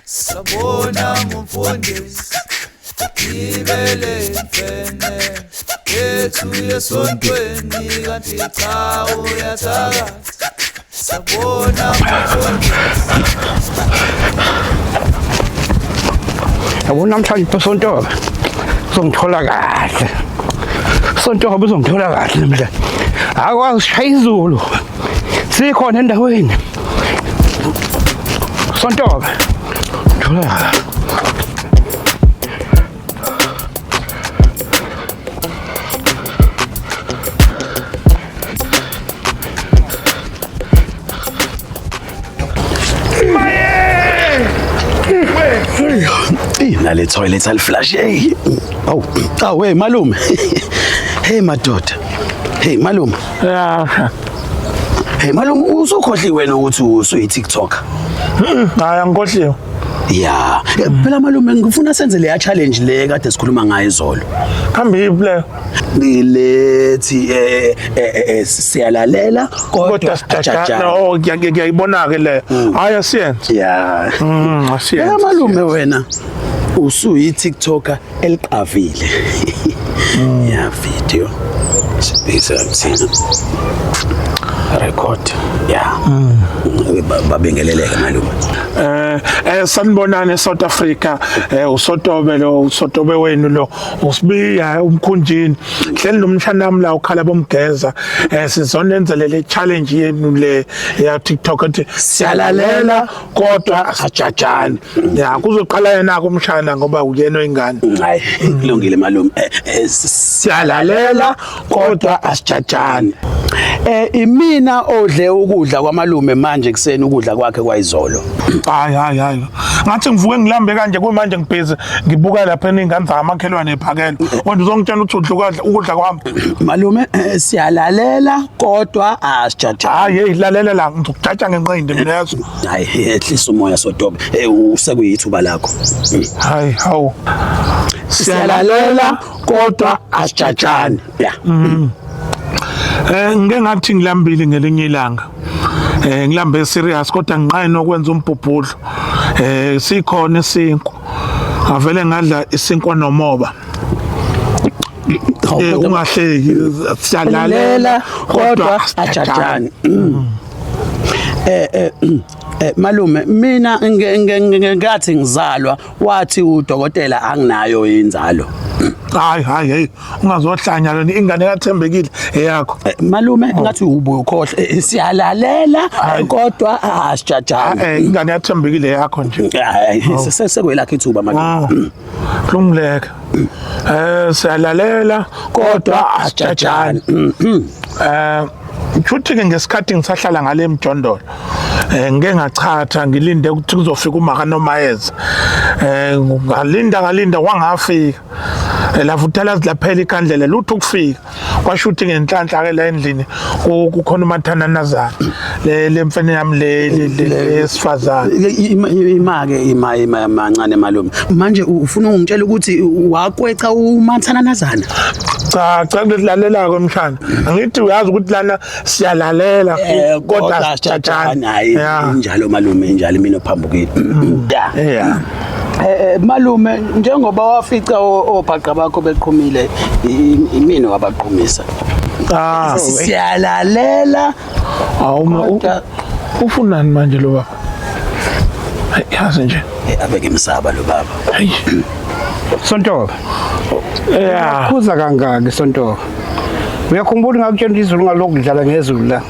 Sabona ngumfundisi ibele imfene yethu yesontweni kanti cha uyathakatha. Sabona ngumfundisi. Yabo namhlanje usontobe uzongithola kahle. Usontobe uzongithola kahle namhlanje. Akwazi ushaya izulu. Sikhona endaweni. Sontobe. Thola kahle. Nale toilet aliflash. Hey. Awu, awu hey malume. Hey madoda. Hey malume. Ya. Hey malume usukhohliwe wena ukuthi usuyi TikToker. Hayi angikhohliwe. Ya, phela malume ngifuna senze leya challenge le kade sikhuluma ngayo izolo. Khambi yiphi leyo? Ngilethi siyalalela Kodwa sijajana. Oh ngiyayibona ke leyo. Hayi asiyenze. Ya. Asiyenze. Phela malume wena usuyi TikToker eliqavile. Ya video. Sibhekise thina. Record. Ya. Babingeleleke malume. Sanibonani eSouth Africa, uSotobe lo, uSotobe wenu lo, uSibiya umkhunjini. Hleli nomshana wami la ukhala bomgeza. Sizonenzele le challenge yenu le ya TikTok ethi siyalalela kodwa asijajani. Ya kuzoqala yena kumshana ngoba uyena oyingane. Hayi kulungile malume. Siyalalela kodwa asijajani. Imina odle ukudla kwamalume manje kuseni ukudla kwakhe kwayizolo. Hayi hayi hayi. Ngathi ngivuke ngilambe kanje kumanje ngibhizi ngibuka lapha eningane zamakhelwane ephakelo. Wena uzongitshela ukuthi udla ukudla kwami. Malume siyalalela kodwa asijajani. Hayi hey lalela la ngizokujaja ngenqindi mina yazi. Hayi ehlisa umoya Sotobe. Usekuyithuba lakho. Hayi hawu. Siyalalela kodwa asijajani. Ya. Ngike ngathi ngilambile ngelinye ilanga. Ngilambe serious kodwa nginqane ukwenza umbhubhudlo. Sikhona isinkwa. Ngavele ngadla isinkwa nomoba. Ungahleki siyalalela kodwa asijajani. Malume mina ngathi ngizalwa wathi udokotela anginayo inzalo. Hayi hayi hey ungazohlanya lona ingane kaThembekile eyakho. Malume ngathi ubuye ukhohle siyalalela kodwa asijajani. Ingane yaThembekile yakho nje. Hayi sekwelakho ithuba malume. Kulungileke. Siyalalela kodwa asijajani. Futhi ke ngesikhathi ngisahlala ngale emjondolo ngike ngachatha ngilinde ukuthi kuzofika umaka nomayeza. Ngalinda wangafika. Lavuthela laphela ikhandlela lutho ukufika. Kwasho ukuthi ngenhlanhla ke la endlini kukhona umathananazana le lemfene yami le lesifazane. Ima-ke ima ima mancane malume. Manje ufuna ungitshela ukuthi wakweca umathananazana? Cha cha kulalela ke mshana. Angithi uyazi ukuthi lana siyalalela kodwa sijajani. Hayi injalo malume injalo mina ophambukile. Ya. Yeah. Malume njengoba wafica obhaqa bakho beqhumile imina wabaqhumisa. Siyalalela. Awu ufunani manje lo baba? Yazi nje. Abeke imsaba lo baba. Hayi. Sontobe. Yeah. Khuza kangaki Sontobe? Uyakhumbula ngakutshela izulu ngalokhu kudlala ngezulu la.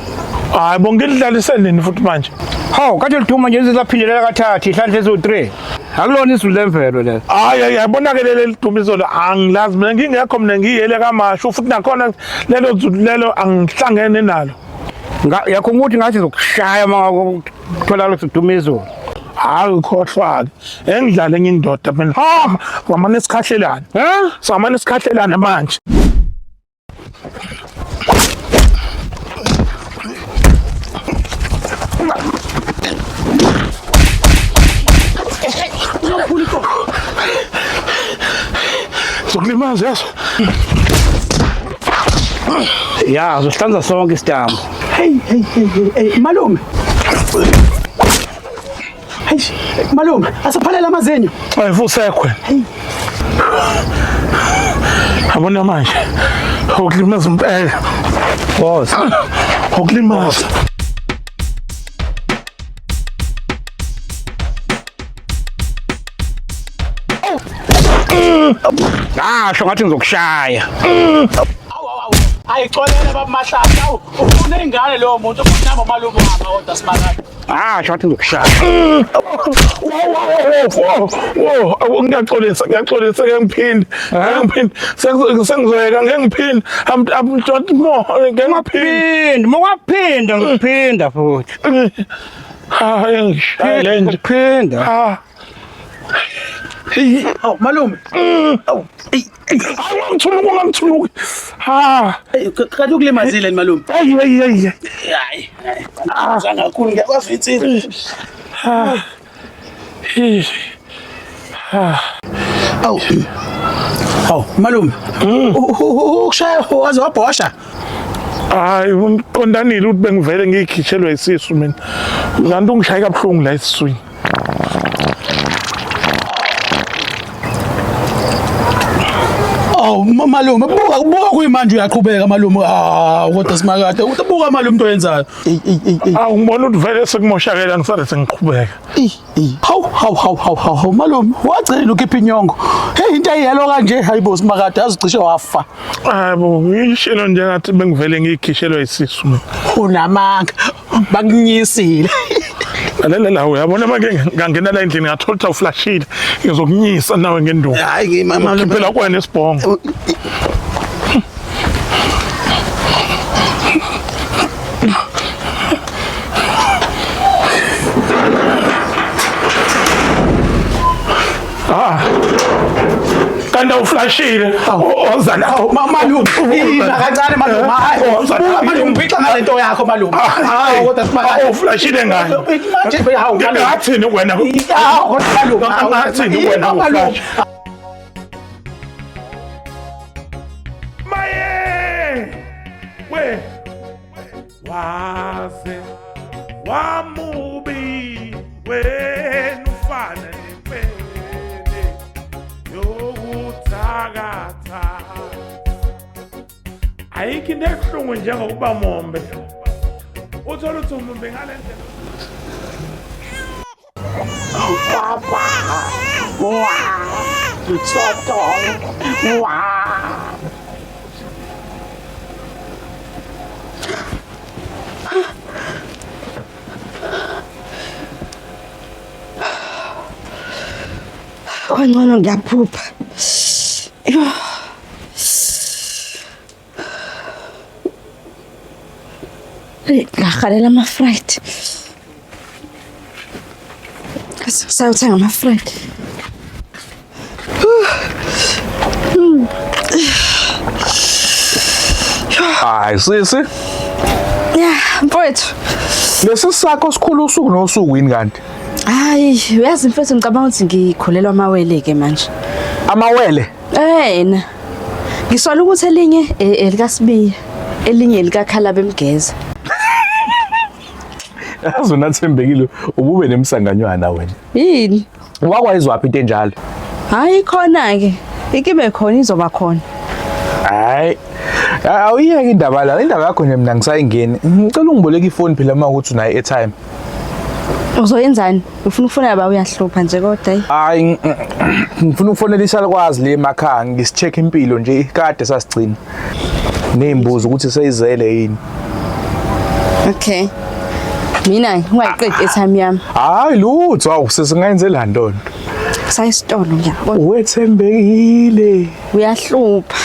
Hayi bonke lidlalise nini futhi manje? Hawu kade liduma nje lizaphindelela kathathu ihlandla eziwu-3. Akulona izulu lemvelo lelo. Hayi yabona ke leli liduma izolo angilazi mina ngingekho mina ngiyele kaMashu futhi nakhona lelo zulu lelo angihlangene nalo. Yakhumbula ukuthi ngathi zokushaya uma kuthola lokhu duma izulu. Hayi khohlwa ke. Engidlale enye indoda mina. Ha, wamane sikhahlelana. Ha? Samane sikhahlelana manje. Zokulimaza yazo. Ya, zohlanza sonke isitambu. Hey hey hey hey malume. Hey, malume, asaphalela amazinyo. Hayi fusekwe. Yabona manje. Ukulimaza impela. Boss. Ukulimaza. Ngasho ngathi ngizokushaya. Ayi xolela baba Mahlahla, awu ufuna ingane lowo muntu futhi nabo malume wami kodwa simakade. Ngasho ngathi ngizokushaya. Wo, wo, ngiyaxolisa, ngiyaxolisa ngeke ngiphinde. Ngeke ngiphinde. Sengizoyeka ngeke ngiphinde. I'm not more. Ngeke ngiphinde. Phinda, mawaphinda ngikuphinda futhi. Ah, ngishaya le nje. Ngikuphinda. Ah. Hey, Awu malume. Awu, ey, ey, hayi ungangithuluki, ungangithuluki. Ha. ey, kanti ukulimazile ni malume. Hey, hey, hey. Hayi, hayi. Zange kakhulu ngiyakwazi insizwa. Hey. Awu. Awu malume. Ukushaya waze wabhosha. Hayi umqondanile ukuthi bengivele ngikhishelwe isisu mina. Kanti ungishaye kabuhlungu la esiswini. Awu malume, buka buka kuyimanje uyaqhubeka malume. Ah, kodwa simakade, buka malume into oyenzayo. Ey ey ey ey. Awu ngibona ukuthi vele sekumoshakela ngisale sengiqhubeka. Ey ey. Hawu hawu hawu hawu hawu hawu malume, wagcina ukhipha inyongo. Hey into eyelo kanje, hayibo simakade azicishe wafa. Hayi bo, ngishilo nje ngathi bengivele ngikhishelwe isisu mina. Unamanga. Bakunyisile. Lalela la uyabona manje ngangena la endlini ngathola ukuthi awuflashile. Ngizokunyisa nawe ngenduku. Hayi malume. Khiphela kuwena isibhongo. Ah. Kanti awuflashile. Oza la. Malume, ima kancane malume. Hayi, Oza la. buka malume ngiphixa ngalento yakho malume. Hayi, kodwa simakade. Awuflashile ngani? Manje hawu malume. Ngathini wena? Hawu kodwa malume. Ngathini wena Malume. uflash? Maye! We! Waze wamubi wena ufana nempene yokuthakatha. Ayikho into ebuhlungu njengokuba mombe. Uthola ukuthi umumbe ngale ndlela. Kwangcono ngiyaphupha. Yo. Hey, ngahalela ama-fried. Sayothenga ama-fried. Hayi sisi, Ya, mfowethu. lesi sakho sikhulu usuku nosuku yini kanti? Hayi, uyazi mfowethu ngicabanga ukuthi ngikhulelwa amawele-ke manje. Amawele. Ena. Ngisola ukuthi elinye elikaSibiya, elinye elikakhala bemgeza. Yazi unathembekile ubube nemsanganywana wena. Yini? Wakwayizwaphi into enjalo? Hayi khona-ke. Ikibe khona izoba khona. Hayi. Awuyeke indaba la, indaba yakho nje mina ngisayingeni. Ngicela ungiboleke ifoni phela uma ukuthi unayo airtime. Uzoyenzani? Ufuna ukufonela ba uyahlupha nje kodwa hayi. Hayi ngifuna ukufonela isalukwazi le emakhaya ngisicheck impilo nje kade sasigcina. Nezimbuzo ukuthi seyizele yini. Okay. Mina ungayiqedi airtime yami. Hayi lutho awu sesingayenzelani ntonto. Sayisitolo ngiyabona. Wethembekile. Uyahlupha.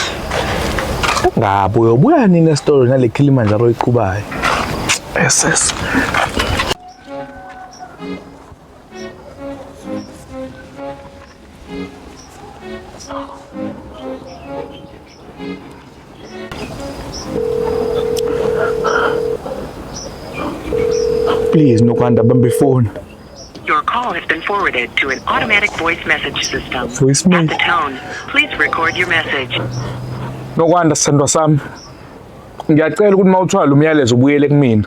Ngabe uyobuya nini esitolo nale Kilimanjaro oyiqhubayo? SS. Please Nokwanda bamba ifoni. Your call has been forwarded to an automatic voice message system. Voicemail. At the tone, please record your message. Nokwanda sithandwa sami. Ngiyacela ukuthi mawuthwala umyalezo ubuyele kumina.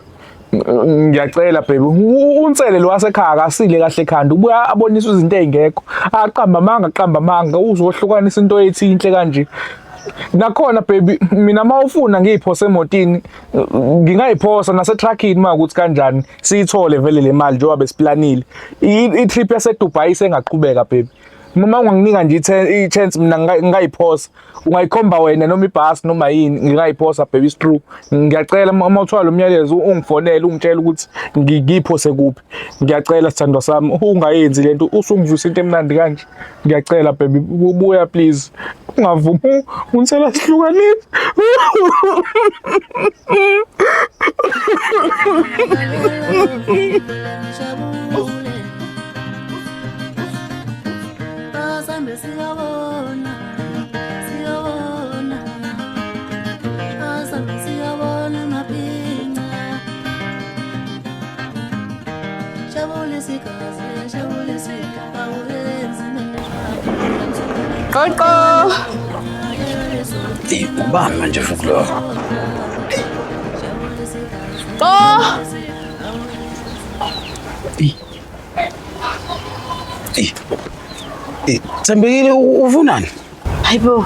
Ngiyacela baby, uNsele lo wasekhaya akasile kahle ekhanda, ubuya aboniswe izinto ey'ngekho, aqamba amanga, aqamba amanga, uzohlukanisa into ethi inhle kanje. Nakhona baby, mina uma ufuna ngiyiphose emotini, ngingayiphosa nasetruckini uma ukuthi kanjani, siyithole vele le mali njengoba besiplanile. I-trip yaseDubai isengaqhubeka baby. Uma unganginika nje i-chance mina ngingayiphosa. Ungayikhomba wena noma ibhasi noma yini, ngingayiphosa baby, it's true. Ngiyacela uma uthola lo myalezo ungifonele ungitshele ukuthi ngiyiphose kuphi. Ngiyacela sithandwa sami ungayenzi lento, usungizwisa into emnandi kanje. Ngiyacela baby, buya please. Ungavumi uNsele sihlukanise. Qoqo. Eyi, ubani manje futhi lo? Qo. Eh, Thembekile ufunani? Hayibo.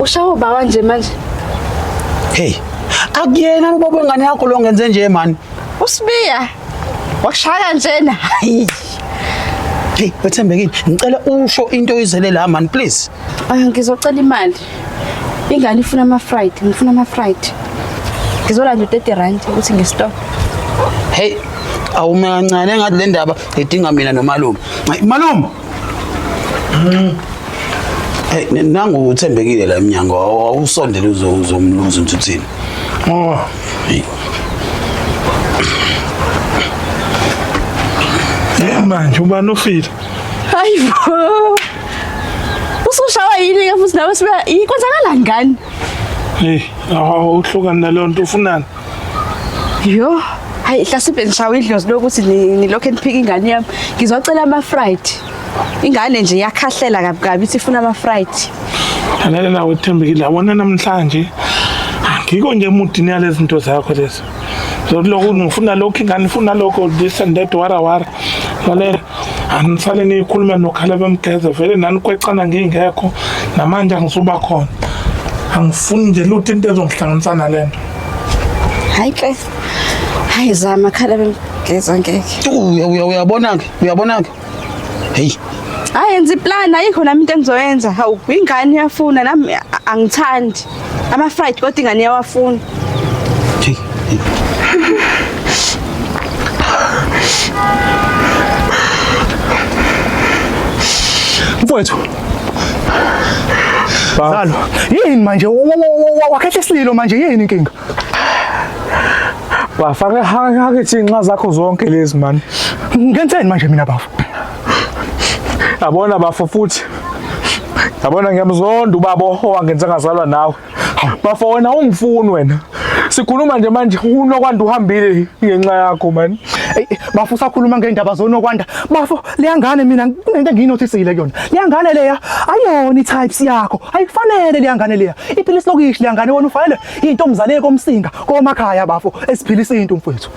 Ushawa ubaba nje manje. Hey, akuyena ubaba wengane yakho lo ngenze nje man. Usibiya. Wakushaya njena. Hayi. Hey, wethembekile, ngicela usho into oyizele la man please. Ah, ngizocela imali. Ingane ifuna ama fried, ngifuna ama fried. Ngizolanda u30 rand ukuthi ngistop. Hey, awume kancane engathi le ndaba idinga mina nomalume. Hayi, Malume. Hey, nangu uthembekile la emnyango, awusondele uzomluza ukuthi uthini. Oh, Hey. eh manje ubani ufile? Hayibo. Usushawa yini ke futhi nawe sibuya kwenzakalani ngani? Hey, awuhlukani naleyo nto ufunani? Yo, hayi hlasimbe ngishawa idlozi lokuthi nilokhu niphika ingane yami. Ngizocela ama fried. Ingane nje iyakhahlela kabi kabi ithi ifuna ama fried. Lalela nawe Thembekile, yabona namhlanje angikho nje emudini yalezi zinto zakho lezi. Lokhu ngifuna lokhu ingane ifuna lokho this and that wara wara. Lalela anisale niyikhuluma nokhala bemgeza vele nani kwecana ngingekho namanje angisuba khona. Angifuni nje lutho into ezongihlanganisa nalento. Hayi ke. Hayi zama khala bemgeza ngeke. Uyabona ke, uyabona ke. Hey, Hayi yenza iplan ayikho nami into engizoyenza. Hawu ingane iyafuna nami angithandi. Ama fried kodwa ingane iyawafuna. hey. Mfowethu. Zalo, yini manje wakhetha isililo manje yini inkinga? Bafake hakethi inxa zakho zonke lezi man. Ngenzeni manje mina bafo? Yabona bafo futhi. Yabona ngiyamzonda ubaba owangenza ngazalwa nawe. Bafo wena ungifuni wena. Sikhuluma nje manje uNokwanda uhambile ngenxa yakho man. Ey bafo usakhuluma ngendaba zoNokwanda. Bafo leya ngane mina kunento engiyinothisile kuyona. Leya ngane leya ayona i-types yakho. Ayikufanele leya ngane leya. Iphilisi lokishi leya ngane wena ufanele intombazane komsinga komakhaya bafo esiphilisa into mfowethu.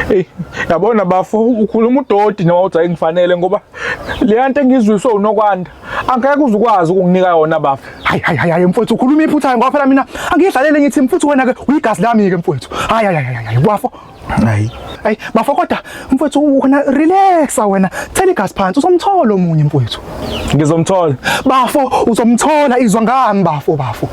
Hey, yabona bafo ukhuluma udoti noma uthi ayingifanele ngoba leya nto engizwiswe uNokwanda angeke uzukwazi ukunginika yona bafo. Hayi hayi hayi mfowethu ukhuluma iphutha ngoba phela mina angiyidlalele ngithi mfowethu wena ke uyigazi lami ke mfowethu. Hayi hayi hayi hayi bafo. Hayi. Hayi bafo kodwa mfowethu wena relaxa wena thela igazi phansi uzomthola omunye mfowethu. Ngizomthola. Bafo uzomthola izwa ngami bafo bafo.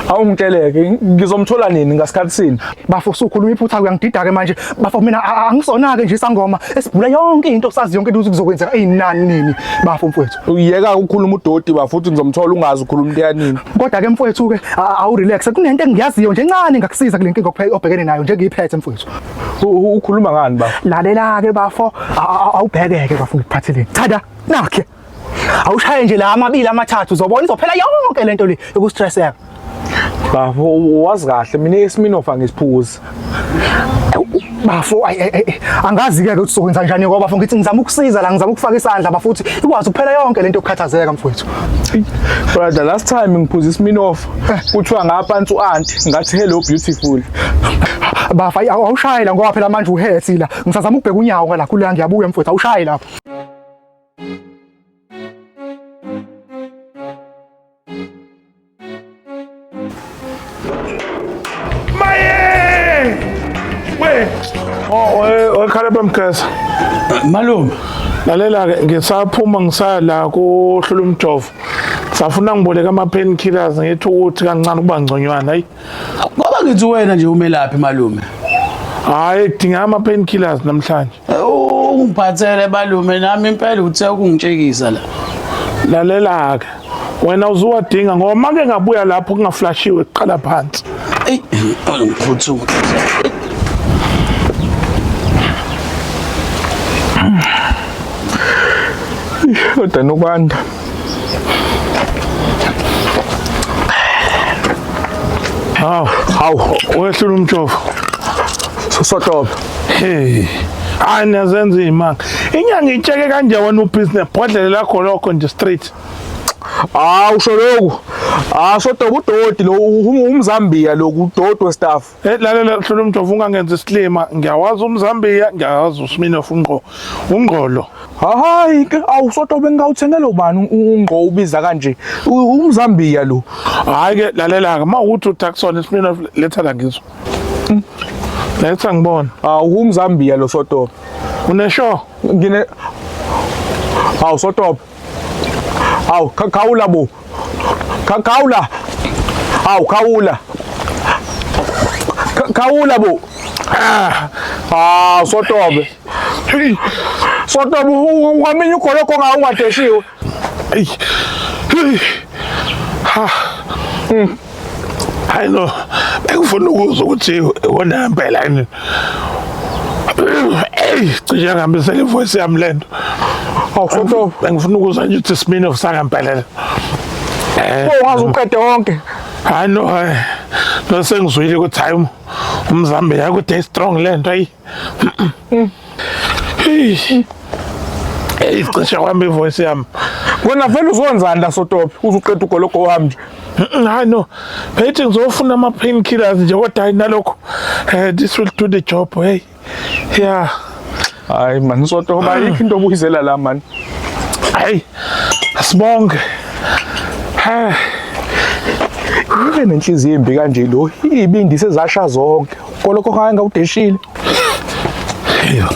Awungitsheleke ngizomthola nini ngasikhathi sini? Bafo usukhuluma iphutha uyangidida ke manje bafo mina angisona ke nje isangoma esibhula yonke into sazi yonke into ukuthi kuzokwenzeka eyinani nini bafo mfowethu. Uyeka ukukhuluma udoti bafo uthi ngizomthola ungazi ukhuluma into yanini. Kodwa ke mfowethu ke awu relax kunento engiyaziyo nje encane ngakusiza kule nkinga obhekene nayo nje ngiyiphethe mfowethu. Ukhuluma ngani bafo? Lalela ke bafo awubhekeke bafo ngikuphatheleni. Thanda nakhe. Awushaye nje la amabili amathathu uzobona izophela yonke lento le yokustresseka. Bafo wazi kahle mina iSmirnoff angisiphuzi. Bafo ay angazi ke ukuthi sokwenza njani ngoba bafo ngithi ngizama ukusiza la ngizama ukufaka isandla bafuthi ikwazi ukuphela yonke lento yokukhathazeka mfowethu. Brother, last time ngiphuza iSmirnoff kuthiwa ngaphansi u-anti ngathi hello beautiful. Bafa awushayi la ngoba phela manje uhethi la. Ngisazama ukubheka unyawo ngala khulu ngiyabuya mfowethu awushayi lapho. Maye! We! Oh, wekhala bamgeza. Malume, Lalela ke ngisaphuma ngisaya la kuhlula umjovo. Safuna ngiboleka ama painkillers ngithi ukuthi kancane kuba ngconywana hayi. ngoba ngithi wena nje umelaphi malume. Hayi kudinga ama painkillers namhlanje. Ungiphathele malume nami impela uthe ukungitshekisa la. Lalela ke. Wena uzuwadinga ngoba make ngabuya lapho kungaflashiwe kuqala phansi. Ey, ngiphuthuma. Kodwa nokwanda. Hawu, Hawu, wehlula umjovo. Sotobe. Hey. Hayi niyazenza imanga. Inyanga itsheke kanje wena ubusiness bhodlela lakho lokho nje straight. Ah, usho lokhu. Ah, Sotobe udoti lo umZambia lo udoti westaff. Eh lalela hlula umjovo ungangenza isilima. Ngiyawazi umZambia, ngiyawazi uSminoff ungqo. Ungqolo. Hayi, ke awu Sotobe ngawuthengela ubani ungqo ubiza kanje. UmZambia lo. Hayi ke lalela ke mawukuthi uTaxon iSminoff letha la ngizwe. Letha ngibona. Ah, umZambia lo Sotobe. Unesho? Ngine Hawu Sotobe. Hawu khawula bo. Khawula. Hawu khawula. Khawula bo. Ah, Sotobe. Hey. Sotobe ungaminye ugoloko ngawo ungadeshiwe. Hey. Hey. Ha. Hayi no. Bengifuna ukuzwa ukuthi wona impela yini. Hey, cishe ngihambisela ivoice yami lento. Hawu Sotobe. Bengifuna ukuzwa nje ukuthi Smirnoff sangempela. Oh, ungaze uqede wonke. Hayi no, hayi. No sengizwile ukuthi hayi umZambia ukuthi strong lento ayi. Hey. Hey, cishe kwami ivoice yami. Wena vele uzonzani la Sotobe? Uzuqeda ugoloko wami nje. Hayi no. Phethe ngizofuna ama painkillers nje kodwa hayi nalokho. Eh this will do the job hey. Yeah. Hayi man Sotobe ayikho into obuyizela la man. Hey. Asibonge. Ha. Ibe nenhliziyo embi kanje lo. Ibindi sezasha zonke. Ugoloko ngaye ngawudeshile. Yo.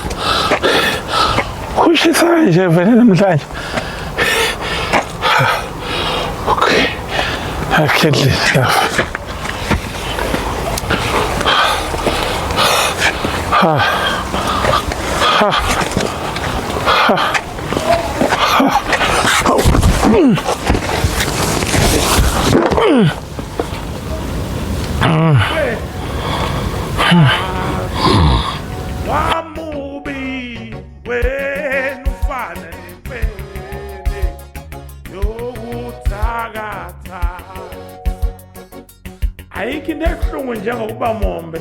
Kushisa nje vele namhlanje. Okay. Akhendle. Ha. Ha. Ha. Ha. Mm. Mm. Mm. Wamubi wena ufana nempene yokuthakatha. Ayikho into ebuhlungu njengokuba mombe.